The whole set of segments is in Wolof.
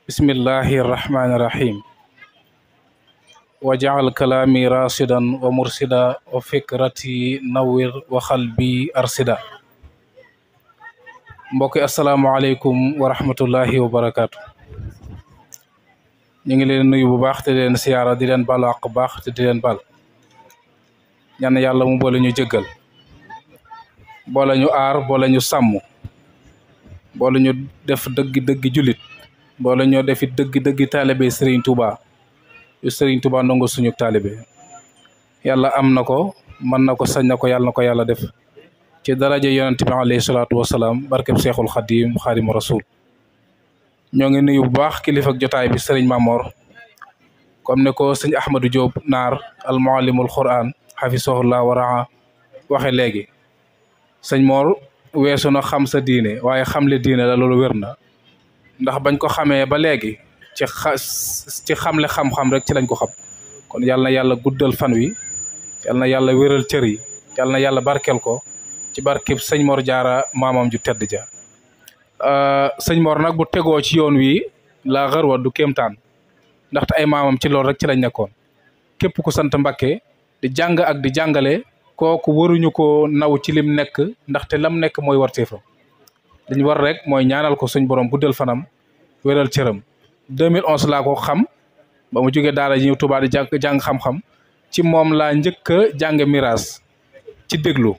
bismillahi irrahmani irrahim wa jaal kalaami rasidan wa mursida wa fikrati nawir wa xalbi arsida. mbokki asalaamualeykum wa rahmatullahi wa barakaatu. ñu ngi leen nuyu bu baax te di leen siyaara di leen balu àq baax te di leen bal ñaan yàlla mu boole ñu jëggal, boole ñu aar, boole ñu sàmm, boole ñu def dëgg-dëgg julit, boole ñoo defi dëgg-dëgg taalibe Serigne Touba yu Serigne Touba ndongo suñu taalibe. yàlla am na ko, mën na ko, sañ na ko, yàlla na ko yàlla def ci daraja yonent bi alayhi salaatu wasalaam, barkeb Seexul Xadim Xaadimu Rasul. ñoo ngi nuyu bu baax kilifa ak jotaay bi Serigne Mamor, comme ne ko sëñ Ahmadou Diop naar al muallimul Quran xafisahullah wa raa waxe léegi. sëñ Mor weesu na xam sa diine, waaye xamle diine la, loolu wér na. ndax bañ ko xamee ba léegi ci xamle xam-xam rek ci lañ ko xam. kon yal na yàlla guddal fan wi, yal na yàlla wéral cër yi, yal na yàlla barkeel ko ci barkeb sëñ Mor Jaara maamam ju tedd ja. sëñ Mor nag bu tegoo ci yoon wi la xarwa du kéemtaan, ndaxte ay maamam ci loolu rek ci lañ nekkoon. képp ku sant Mbakke di jàng ak di jàngale, kooku waruñu ko naw ci lim nekk, ndaxte lam nekk mooy warteefam. liñ war rek mooy ñaanal ko suñ borom guddal fanam, wéral cëram. 2011 laa ko xam, ba mu jógee daara ji ñëw Tuubaa di jàng xam-xam. ci moom laa njëkk a jàng miraas ci déglu,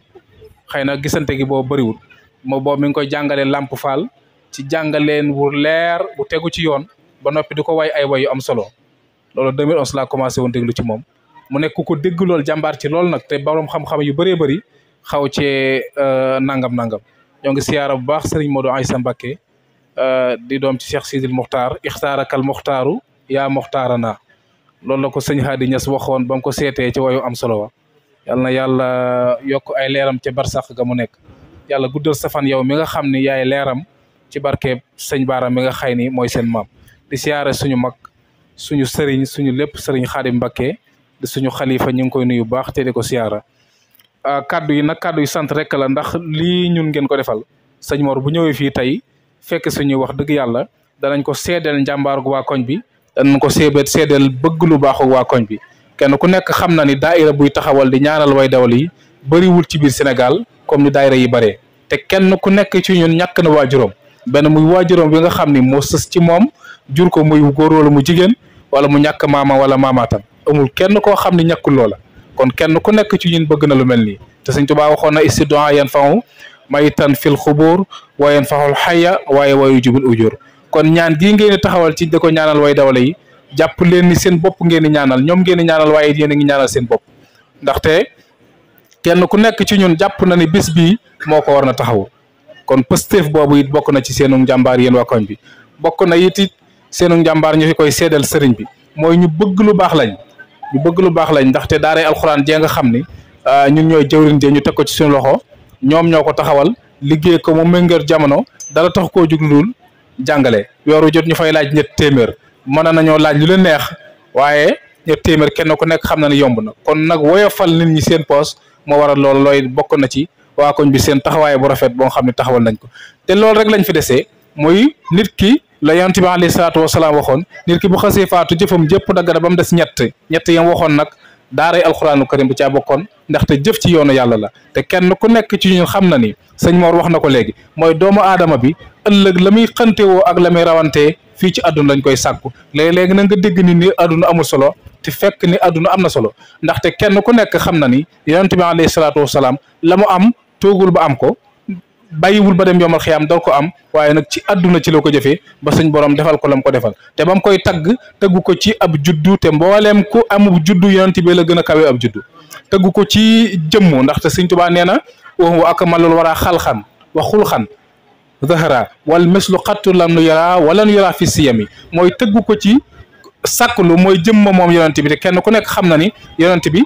xëy na gisante gi boobu bëriwul. moo boobu mi ngi koy jàngalee Lamp Fall ci jàngaleen wu leer bu tegu ci yoon, ba noppi di ko way ay way yu am solo. loolu 2011 laa commencé woon déglu ci moom. mu nekk ko dégg lool, jàmbaar ci lool nag, te borom xam-xam yu bëree bëri xaw cee nangam. ñoo ngi siyaara bu baax Serigne Modou Aïssa Mbacké di doom ci Cheikh Sidil Mokhtar, ixtaarakal Mokhtaru yaa Mokhtarana. loolu la ko sëñ Hadi Niass waxoon ba mu ko seetee ci wayu am solo wa. yal na yàlla yokk ay leeram ca barsax ga mu nekk. yàlla guddal safan yow mi nga xam ni yaay leeram ci barkeeb sëñ Baara mi nga xay ni mooy seen maam. di siyaare suñu mag, suñu sëriñ, suñu lépp Serigne Khadim Mbacké di suñu xalifa, ñu ngi koy nuyu bu baax te di ko siyaara. kaddu yi nag kaddu yu sant rek la, ndax lii ñun ngeen ko defal. sëñ Mor bu ñëwee fii tey fekk suñuy wax dëgg yàlla danañ ko seedeel njàmbaar gu waa koñ bi, danañ ko seedeel bëgg lu baaxu waa koñ bi. kenn ku nekk xam na ni daaira buy taxawal di ñaanal way dawal yi bëriwul ci biir Sénégal comme ni daaira yi bëree. te kenn ku nekk ci ñun ñàkk na waajuram, benn muy waajuram bi nga xam ni moo sës ci moom jur ko, muy góor wala mu jigéen, wala mu ñàkk maama wala maamaatam. amul kenn koo xam ni ñàkkul loola. kon kenn ku nekk ci ñun bëgg na lu mel nii. te Sëñ Tuubaa waxoon na istidoa yan fahu maytan fil xubur wa yan fahul xaya waaye wayu jubul ujur. kon ñaan gii ngeen di taxawal ci da ko ñaanal way dawale yi, jàpp leen ni seen bopp ngeen di ñaanal, ñoom ngeen di ñaanal, waaye yéen a ngi ñaanal seen bopp. ndaxte kenn ku nekk ci ñun jàpp na ni bis bii moo ko war na taxaw. kon pësteef boobu it bokk na ci seenu njàmbaar yéen waa koñ bi. bokk na it seenu njàmbaar ñu fi koy seedal sëriñ bi, mooy ñu bëgg lu baax lañ. ñu bëgg lu baax lañ, ndaxte daaray alxuraan jee nga xam ni ñun ñooy jëwriñ jee ñu teg ko ci suñu loxo. ñoom ñoo ko taxawal liggéey ko mu méngër jamono, dara tax koo juglul jàngale. weeru jot ñu fay laaj 3 téeméer, mën nañoo laaj lu leen neex, waaye 3 téeméer kenn ku nekk xam na ne yomb na. kon nag woyofal nit ñi seen poos moo waral loolu. looy bokk na ci waa koñ bi seen taxawaay bu rafet boo xam ne taxawal nañ ko. te loolu rek lañ fi desee, muy nit ki la yonent bi alayhi salaatu wasalaam waxoon, nit ki bu xasee faatu jëfam jëpp dagg ba mu des ñett yam waxoon nag daaray alxuraanu karim bu caa bokkoon, ndaxte jëf ci yoonu yàlla la. te kenn ku nekk ci ñun xam na ni sëñ Mor wax na ko léegi, mooy doomu aadama bi ëllëg la muy xantewoo ak la muy rawantee fii ci àdduna lañ koy sàkku. léeg-léegi na nga dégg ni àdduna amul solo, te fekk ni àdduna am na solo. ndaxte kenn ku nekk xam na ni yonent bi alayhi salaatu wasalaam la mu am toogul ba am ko, bàyyiwul ba dem yomal xiyaam dal ko am, waaye nag ci àdduna ci la ko jëfee ba suñ borom defal ko lam ko defal. te ba mu koy taggu ko ci ab juddu, te mbooleem ku amub juddu yonent bi la gën a kawe ab juddu. taggu ko ci jëmmu, ndaxte Sëñ Tuubaa nee na wa akmalul wara xalxan wa xulxan zahara wal mislu xattu lam nu yara wala nu yara fi siyami. mooy tëggu ko ci sàkklu, mooy jëmma moom yonent bi. te kenn ku nekk xam na ni yonent bi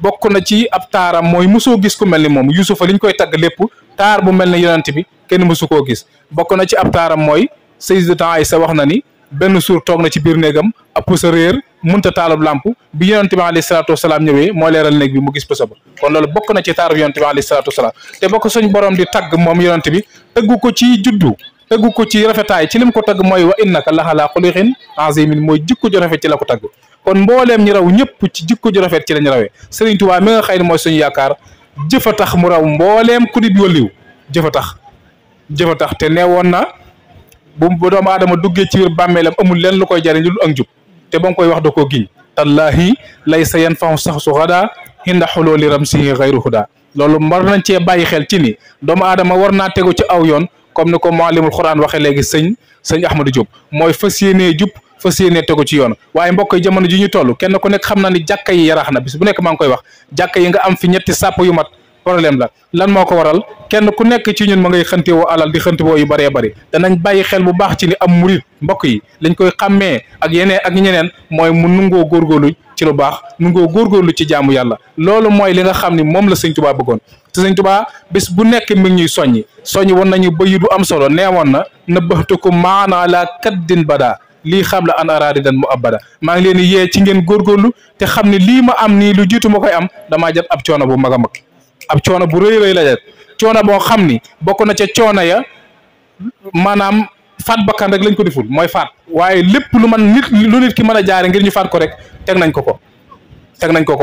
bokk na ci ab taaram mooy mosoo gis ku mel ni moom. Yuusufa liñ koy tagg lépp, taar bu mel ni yonent bi kenn mosu koo gis. bokk na ci ab taaram mooy Sayyidatu Aysa wax na ni benn suur toog na ci biir néegam, ab pusa réer mënta taalub làmp, bi yonent bi alayhi salaatu wasalaam ñëwee moo leeral néeg bi mu gis pusa ba. kon loolu bokk na ci taaru yonent bi alayhi salaatu wasalaam. te bokk suñ borom di tagg moom yonent bi tëggu ko ci juddu, tëggu ko ci rafetaay ci lim ko tagg mooy wa innaka laxalaa xuluqin azimin mooy jikko ju rafet ci la ko tagg kon mbooleem ñi raw ñëpp ci jikko ju rafet ci lañ rawee Sëriñ Tuubaa mi nga xëy ne mooy suñu yaakaar jëfa tax mu raw mbooleem ku di waliw jëfa tax te nee woon na bu doomu aadama duggee ci biir bàmmeelam amul leen lu koy jariñ lu ak njub te ba nga koy wax da koo giñ tallaahi laysa yanfahu saxsu xada hinda xulooli ramsihi xayru huda loolu war nañ cee bàyyi xel ci ni doomu aadama war naa tegu ci aw yoon comme ni ko muallimul Quran waxee léegi sëñ Ahmadou Diop mooy fas yéenee jub fas yéenee tegu ci yoon waaye mbokk yi jamono ji ñu toll kenn ku nekk xam na ni jàkka yi yaraax na bis bu nekk maa ngi koy wax jàkka yi nga am fi ñetti sàpp yu mat problème la lan moo ko waral kenn ku nekk ci ñun ma ngay xëntewoo alal di xëntewoo yu bëree bëri danañ bàyyi xel bu baax ci ni am murit mbokk yi lañ koy xàmmee ak yeneen ak ñeneen mooy mu nungoo góorgóorlu ci lu baax nungoo góorgóorlu ci jaamu yàlla loolu mooy li nga xam ni moom la sëñ Tuubaa bëggoon te sëñ Tuubaa bis bu nekk mi ngi ñuy soññi woon nañu bëyi du am solo neewoon na nëbbatukum maana la kaddin bada lii xam la an araadi dan mu abada maa ngi leen di yee ci ngeen góorgóorlu te xam ne lii ma am nii lu jiitu ma koy am damaa jot ab coono bu mag a mag ab coono bu rëy la jot coono boo xam ni bokk na ca coono ya maanaam faat bakkan rek lañ ko deful mooy faat waaye lépp lu nit ki mën a jaare ngir ñu faat ko rek teg nañ ko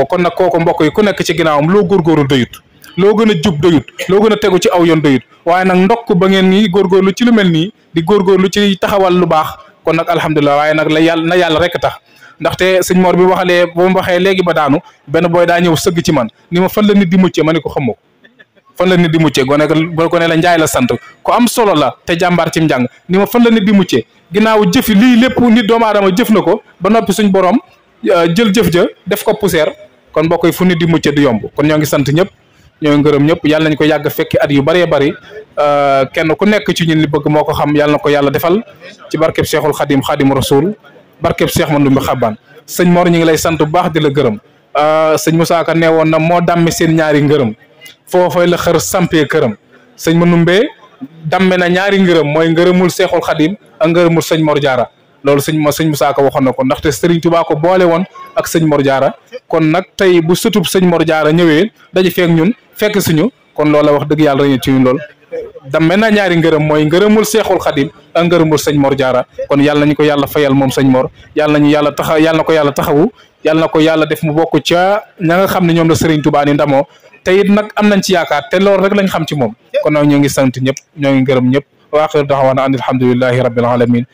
kon nag kooku mbokk yi ku nekk ci ginnaawam loo góorgóorlu doyut loo gën a jub doyut loo gën a tegu ci aw yoon doyut waaye nag ndokk ba ngeen ni góorgóorlu ci lu mel nii di góorgóorlu ci taxawal lu baax kon nag alhamdulilah waaye nag na yàlla rek tax ndaxte sëñ Mor bi waxee léegi ba daanu benn booy daa ñëw sëgg ci man ni ma fan la nit di muccee ma ne ko xamoo fan la nit di muccee gone la njaay la sant ku am solo la te jàmbaar ci njàng ni ma fan la nit di muccee ginnaaw jëfi lii lépp nit doomu aadama jëf na ko ba noppi suñ borom jël jëf ja def ko poussière kon mbokk yi fu nit di muccee du yomb kon ñoo ngi sant ñëpp ñoo ngi gërëm ñëpp yàlla nañ ko yàgg fekki at yu bëree bëri kenn ku nekk ci ñun li bëgg moo ko xam yàlla na ko yàlla defal ci barkeb Cheikhul Khadim Khadim Rasoul barkeb Cheikh Mandoumbe Xabbaan sëñ Mor ñu ngi lay sant bu baax di la gërëm sëñ Moussa Ka nee woon na moo damme seen ñaari ngërëm foofay la xër sampee këram sëñ Mandoumbe damme na ñaari ngërëm mooy ngërëmul Cheikhul Khadim ak ngërëmul sëñ Mor Diarra loolu sëñ Moussa Ka waxoon na ko ndaxte Serigne Touba ko boole woon ak sëñ Mor Diarra kon nag tey bu sëtub sëñ Mor Diarra ñëwee daje feek ñun fekk suñu kon loola wax dëgg yàlla rañu ci ñun lool damme na ñaari ngërëm mooy ngërëmul Seexul Xadim ak ngërëmul sëñ Mor Diarra kon yàlla nañu ko yàlla fayal moom sëñ Mor yàlla na ko yàlla taxawu yàlla na ko yàlla def mu bokk ca ña nga xam ne ñoom la Serigne Touba ni ndamoo te it nag am nañ ci yaakaar te loolu rek lañ xam ci moom kon nag ñoo ngi sant ñëpp ñoo ngi gërëm ñëpp wa aaxiru da'waana an alhamdulillahi rabbil alamin